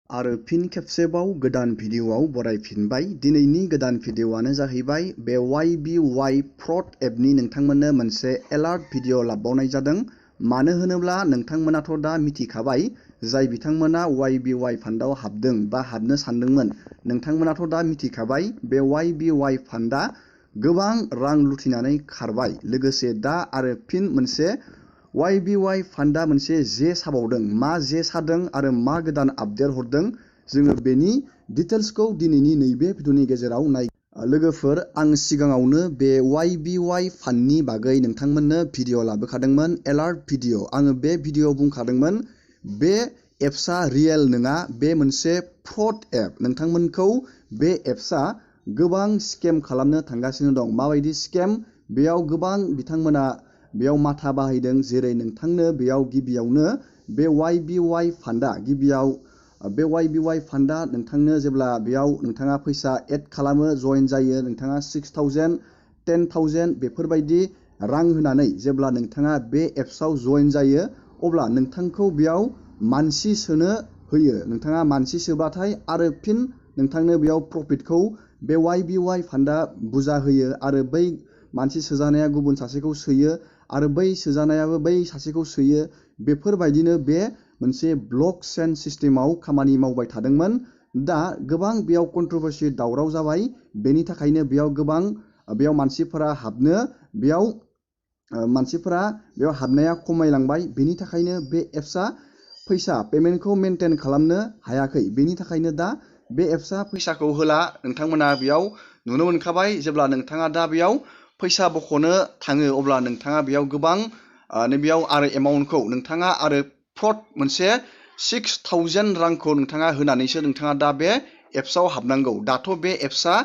आरो फिन खेबसेबाव गोदान भिडिअआव बरायफिनबाय। दिनैनि गोदान भिडिअआनो जाहैबाय बे YBY फ्रड एपनि नोंथांमोननो मोनसे एलार्ट भिडिअ लाबोनाय जादों। मानो होनोब्ला नोंथांमोनाथ' दा मिथिखाबाय, जाय बिथांमोना YBY फान्डआव हाबदों बा हाबनो सानदोंमोन, नोंथांमोनाथ' दा मिथिखाबाय बे YBY फान्डआ गोबां रां लुथिनानै खारबाय। लोगोसे दा आरो फिन मोनसे YBY फान्डआ मोनसे जे साबावदों। मा जे सादों आरो मा गोदान आपडेट हरदों, जोङो बेनि डिटेल्सखौ दिनैनि नैबे भिडिअनि गेजेराव नाय। लोगोफोर, आं सिगाङावनो बे YBY फान्डनि बागै नोंथांमोननो भिडिअ लाबोखादोंमोन, एलार्ट भिडिअ। आङो बे भिडिअआव बुंखादोंमोन बे एप्सआ रियेल नङा, बे मोनसे फ्रड एप। नोंथांमोनखौ बे एप्सआ गोबां स्केम खालामनो थांगासिनो दं। माबायदि स्केम? बेयाव गोबां बिथांमोना बेयाव माथा बाहायदों। जेरै नोंथांनो बेयाव गिबियावनो बे YBY फान्डआ बे YBY फान्डआ नोंथांनो जेब्ला बेयाव नोंथाङा फैसा एड खालामो, जइन जायो, नोंथाङा 6,000 10,000 बेफोरबायदि रां होनानै जेब्ला नोंथाङा बे एप्सआव जइन जायो, अब्ला नोंथांखौ बेयाव मानसि सोनो होयो। नोंथाङा मानसि सोबाथाय आरो फिन नोंथांनो बेयाव प्रफिटखौ बे YBY फान्डआ बुरजा होयो आरो बै मानसि सोजानाया गुबुन सासेखौ सोयो आरो बै सोजानायाबो बै सासेखौ सोयो। बेफोरबायदिनो बे मोनसे ब्लक चेन सिस्टेमाव खामानि मावबाय थादोंमोन। दा गोबां बेयाव कन्ट्रभारसि दावराव जाबाय। बेनि थाखायनो बेयाव मानसिफोरा हाबनाया खमायलांबाय। बेनि थाखायनो बे एप्सआ फैसा पेमेन्टखौ मेनटेन खालामनो हायाखै। बेनि थाखायनो दा बे एप्सआ फैसाखौ होला। नोंथांमोना बेयाव नुनो मोनखाबाय, जेब्ला नोंथाङा दा बेयाव फैसा बख'नो थाङो, अब्ला नोंथाङा बेयाव गोबां बेयाव आरो एमाउन्टखौ नोंथाङा आरो फ्रड मोनसे 6,000 रांखौ नोंथाङा होनानैसो नोंथाङा दा बे एप्सआव हाबनांगौ। दाथ' बे एप्सआ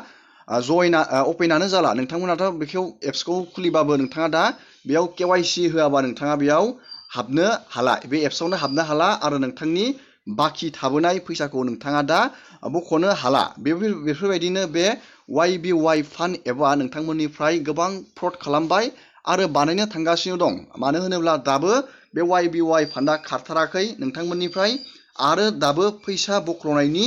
अपेनानो जाला। नोंथांमोनाथ' बेखौ एप्सखौ खुलिबाबो नोंथाङा दा बेयाव KYC होआबा नोंथाङा बेयाव हाबनो हाला, बे एप्सआवनो हाबनो हाला आरो नोंथांनि बाखि थाबोनाय फैसाखौ नोंथाङा दा बख'नो हाला। बेफोरबायदिनो बे YBY फान्ड एबा नोंथांमोननिफ्राय गोबां फ्रड खालामबाय आरो बानायनो थांगासिनो दं। मानो होनोब्ला दाबो बे YBY फान्डआ खारथाराखै नोंथांमोननिफ्राय आरो दाबो फैसा बख्ल'नायनि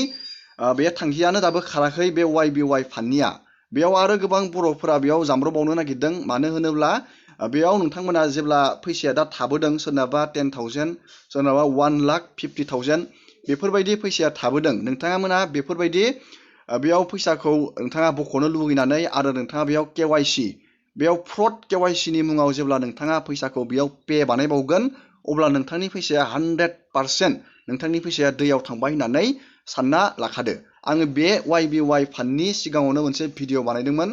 बे थांखियानो दाबो खाराखै बे YBY फान्डनिया। बेयाव आरो गोबां बर'फोरा बेयाव जाम्ब्रबावनो नागिरदों। मानो होनोब्ला बेयाव नोंथांमोना जेब्ला फैसाया दा थाबोदों, सोरनाबा 10,000, सोरनाबा 1,50,000 बेफोरबायदि फैसाया थाबोदों। नोंथांमोना बेफोरबायदि बेयाव फैसाखौ नोंथाङा बख'नो लुगैनानै आरो नोंथाङा बेयाव बेयाव फ्रड KYCनि मुङाव जेब्ला नोंथाङा फैसाखौ बेयाव पे बानायबावगोन, अब्ला नोंथांनि फैसाया 100% नोंथांनि फैसाया दैयाव थांबाय होननानै सानना लाखादो। आङो बे YBY फान्डनि सिगाङावनो मोनसे भिडिअ बानायदोंमोन।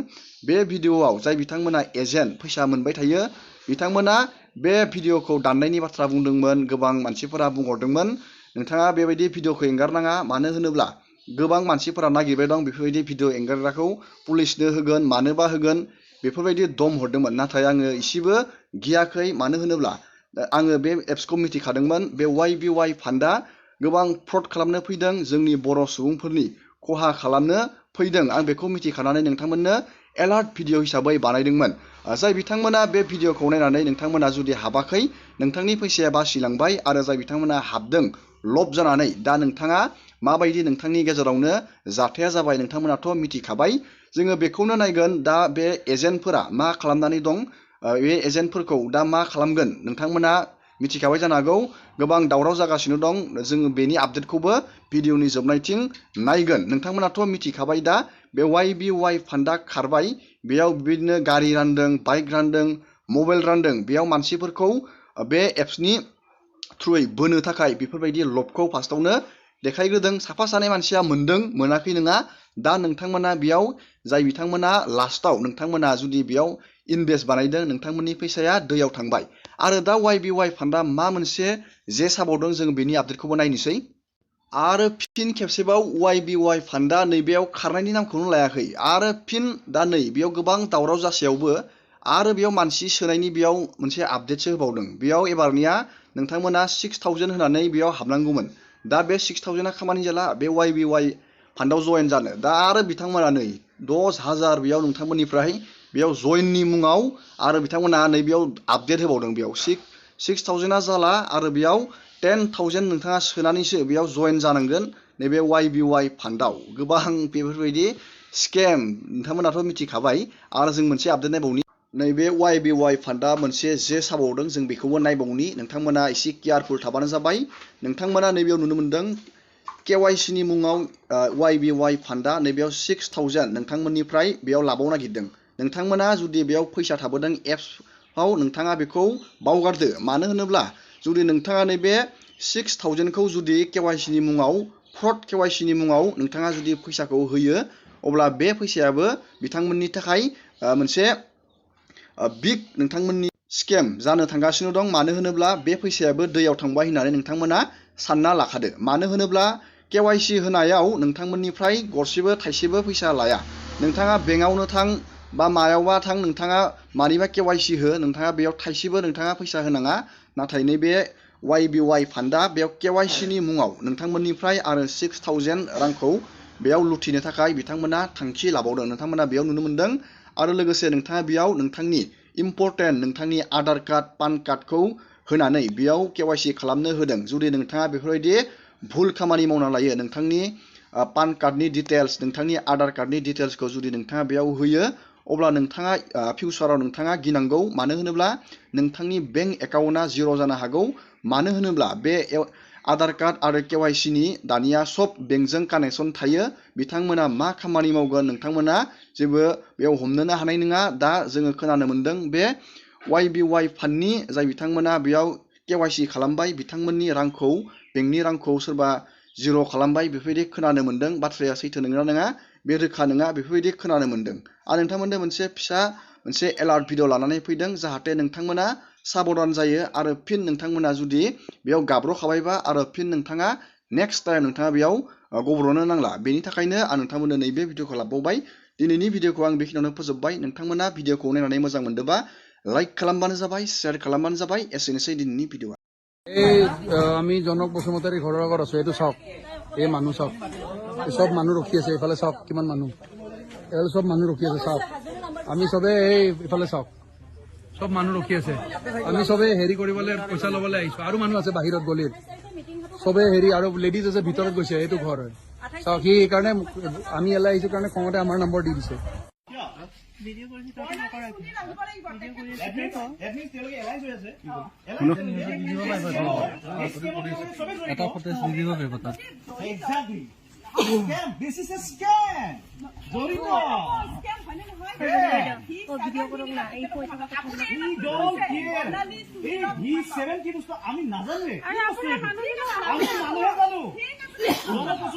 बे भिडिअआव जाय बिथांमोना एजेन्ट फैसा मोनबाय थायो, बिथांमोना बे भिडिअखौ दाननायनि बाथ्रा बुंदोंमोन। गोबां मानसिफोरा बुंहरदोंमोन नोंथाङा बेबायदि भिडिअखौ एंगारनाङा। मानो होनोब्ला गोबां मानसिफोरा नागिरबाय दं बेफोरबायदि भिडिअ एंगारग्राखौ, पुलिसनो होगोन, मानोबा होगोन, बेफोरबायदि दम हरदोंमोन। नाथाय आङो इसेबो गियाखै। मानो होनोब्ला आङो बे एप्सखौ मिथिखादोंमोन। बे YBY फान्डआ गोबां फ्रड खालामनो फैदों, जोंनि बर' सुबुंफोरनि खहा खालामनो फैदों। आं बेखौ मिथिखानानै नोंथांमोननो एलार्ट भिडिअ हिसाबै बानायदोंमोन। जाय बिथांमोना बे भिडिअखौ नायनानै नोंथांमोना जुदि हाबाखै, नोंथांनि फैसाया बासिलांबाय आरो जाय बिथांमोना हाबदों लब जानानै, दा नोंथाङा माबायदि नोंथांनि गेजेरावनो जाथाया जाबाय नोंथांमोनाथ' मिथिखाबाय। जोङो बेखौनो नायगोन दा बे एजेन्टफोरा मा खालामनानै दं, बे एजेन्टफोरखौ दा मा खालामगोन नोंथांमोना मिथिखाबाय जानो हागौ। गोबां दावराव जागासिनो दं। जोङो बेनि आपडेटखौबो भिडिअनि जोबनायथिं नायगोन। नोंथांमोनाथ' मिथिखाबाय दा बे YBY फान्डआ खारबाय। बेयाव बिदिनो गारि रानदों, बाइक रानदों, मबाइल रानदों। बेयाव मानसिफोरखौ बे एप्सनि थ्रुयै बोनो थाखाय बेफोरबायदि लबखौ फार्स्टआवनो देखायग्रोदों। साफा सानै मानसिया मोनदों, मोनाखै नङा। दा नोंथांमोना बेयाव जाय बिथांमोना लास्टाव नोंथांमोना जुदि बेयाव इनभेस्ट बानायदों, नोंथांमोननि फैसाया दैयाव थांबाय। आरो दा YBY फान्डआ मा मोनसे जे साबावदों, जों बेनि आपडेटखौबो नायनोसै। आरो फिन खेबसेबाव YBY फान्डआ नैबेयाव खारनायनि नामखौनो लायाखै। आरो फिन दा नै बेयाव गोबां दावराव जासेयावबो आरो बेयाव मानसि सोनायनि बेयाव मोनसे आपडेटसो होबावदों। बेयाव एबारनिया नोंथांमोना 6,000 होनानै बेयाव हाबनांगौमोन। दा बे 6,000आ खामानि जाला बे YBY फान्डआव जइन जानो। दा आरो बिथांमोना नै 10,000 बेयाव नोंथांमोननिफ्राय बेयाव जइननि मुङाव आरो बिथांमोना नै बेयाव आपडेट होबावदों। बेयाव 6,000आ जाला आरो बेयाव 10,000 नोंथाङा सोनानैसो बेयाव जइन जानांगोन। नैबे YBY फान्डआव गोबां बेफोरबायदि स्केम नोंथांमोनाथ' मिथिखाबाय आरो जों मोनसे आपडेट नायबावनि नैबे YBY फान्डआ मोनसे जे साबावदों जों बेखौबो नायबावनि नोंथांमोना एसे केयारफुल थाबानो जाबाय नोंथांमोना नैबेयाव नुनो मोनदों KYC नि मुङाव YBY फान्डआ नैबेयाव 6000 नोंथांमोननिफ्राय बेयाव लाबाव नागिरदों नोंथांमोना जुदि बेयाव फैसा थाबोदों एप्सआव नोंथाङा बेखौ बावगारदो मानो होनोब्ला जुदि नोंथाङा नैबे 6000 खौ जुदि KYC नि मुङाव फ्रड KYC नि मुङाव नोंथाङा जुदि फैसाखौ होयो अब्ला बे फैसायाबो बिथांमोननि थाखाय मोनसे बिग नोंथांमोननि स्केम जानो थांगासिनो दं मानो होनोब्ला बे फैसायाबो दैयाव थांबाय होननानै नोंथांमोना सानना लाखादो मानो होनोब्ला KYC होनायाव नोंथांमोननिफ्राय गरसेबो थाइसेबो फैसा लाया नोंथाङा बेंकआवनो थां बा मायावबा थां नोंथाङा मानिबा KYC हो नोंथाङा बेयाव थाइसेबो नोंथाङा फैसा होनाङा नाथाय नैबे YBY फान्डआ बेयाव KYC नि मुङाव नोंथांमोननिफ्राय आरो 6000 रांखौ बेयाव लुथिनो थाखाय बिथांमोना थांखि लाबावदों नोंथांमोना बेयाव नुनो मोनदों आरो लोगोसे नोंथाङा बेयाव नोंथांनि इम्परटेन्ट नोंथांनि आधार कार्ड पान कार्डखौ होनानै बेयाव KYC खालामनो होदों जुदि नोंथाङा बेफोरबायदि भुल खामानि मावना लायो नोंथांनि पान कार्डनि डिटेल्स नोंथांनि आधार कार्डनि डिटेल्सखौ जुदि नोंथाङा बेयाव होयो अब्ला नोंथाङा फिउचाराव नोंथाङा गिनांगौ मानो होनोब्ला नोंथांनि बेंक एकाउन्टआ जिर' जानो हागौ मानो होनोब्ला बे आधार कार्ड आरो KYC नि दानिया सब बेंकजों कानेक्सन थायो बिथांमोना मा खामानि मावगोन नोंथांमोना जेबो बेयाव हमनोनो हानाय नङा दा जोङो खोनानो मोनदों बे YBY फान्डनि जाय बिथांमोना बेयाव KYC खालामबाय बिथांमोननि रांखौ बेंकनि रांखौ सोरबा जिर' खालामबाय बेफोरबायदि खोनानो मोनदों बाथ्राया सैथो नंगौना नङा बे रोखा नङा बेफोरबायदि खोनानो मोनदों आरो नोंथांमोननो मोनसे फिसा मोनसे एलार्ट भिडिअ लानानै फैदों जाहाथे नोंथांमोना साबधान जायो आरो फिन नोंथांमोना जुदि बेयाव गाब्र'खाबायबा आरो फिन नोंथाङा नेक्स्ट टाइम नोंथाङा बेयाव गब्र'नो नांला बेनि थाखायनो आं नोंथांमोननो नैबे भिडिअखौ लाबावबाय दिनैनि भिडिअखौ आं बेखिनियावनो फोजोबबाय नोंथांमोना भिडिअखौ नायनानै मोजां मोनदोंबा लाइक खालामबानो जाबाय शेयार खालामबानो जाबाय एसेनोसै दिनैनि भिडिअआ এই আমি জনক বসুমতাৰীৰ ঘৰৰ আগত আছো এইটো চাওক এই মানুহ চাওক চব মানুহ ৰখি আছে এইফালে চাওক কিমান মানুহ এই চব মানুহ ৰখি আছে চাওক আমি চবে এই ইফালে চাওক চব মানুহ ৰখি আছে আমি চবে হেৰি কৰিবলৈ পইচা ল'বলৈ আহিছো আৰু মানুহ আছে বাহিৰত গলিত চবে হেৰি আৰু লেডিজ আছে ভিতৰত গৈছে এইটো ঘৰ হয় চাওক সি সেইকাৰণে আমি এলাই আহিছো কাৰণে খঙতে আমাৰ নম্বৰ দি দিছে ভিডিও কৰিছে তই নকৰা ভিডিও কৰিছে এটা ফটো দিব পাৰিব তাত exactly scam this is a scam জড়িত স্ক্যাম হলে নহয় ও ভিডিও করুন না এই পয়সা কথা ই ডোন্ট কেয়ার এই ভি7 কি বস্তু আমি না জানলে আমি মানুষ জানো ঠিক আছে